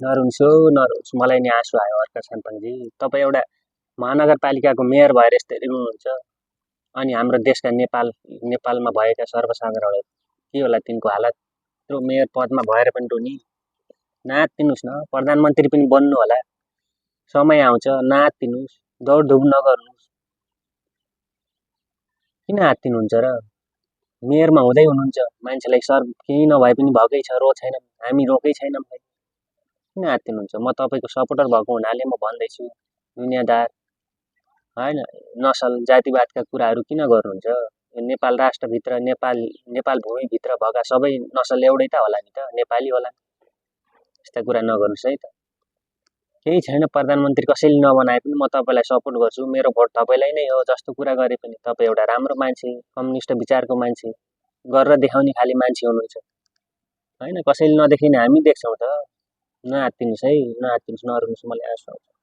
नरुन्छु नरुन्छु मलाई नि आँसु आयो अर्का छाम्पाङजी। तपाईँ एउटा महानगरपालिकाको मेयर भएर यस्तै रुनुहुन्छ। अनि हाम्रो देशका नेपालमा भएका सर्वसाधारण के होला तिनको हालत? त्यो मेयर पदमा भएर पनि रुनी। नातिनुस् न, प्रधानमन्त्री पनि बन्नु होला, समय आउँछ, नातिनुस्, दौडधुप नगर्नुस्। किन हात्तिनुहुन्छ र? मेयरमा हुँदै हुनुहुन्छ, मान्छेलाई सर केही नभए पनि भएकै छ, रो छैन, हामी रोकै छैनौँ। किन हात्तिनुहुन्छ? म तपाईँको सपोर्टर भएको हुनाले म भन्दैछु, दुनियाँदार होइन, नसल जातिवादका कुराहरू किन गर्नुहुन्छ? नेपाल राष्ट्रभित्र नेपाल भूमिभित्र भएका सबै नसल एउटै त होला नि त, नेपाली होला। यस्ता कुरा नगर्नुहोस् है त। केही छैन, प्रधानमन्त्री कसैले नबनाए पनि म तपाईँलाई सपोर्ट गर्छु, मेरो भोट तपाईँलाई नै हो। जस्तो कुरा गरे पनि तपाईँ एउटा राम्रो मान्छे, कम्युनिस्ट विचारको मान्छे, गरेर देखाउने खाली मान्छे हुनुहुन्छ होइन। कसैले नदेखिने हामी देख्छौँ त। नहात्तिनुहोस् है, नहात्तिनुहोस्, नरुनुहोस्, मलाई आँसु आउँछ।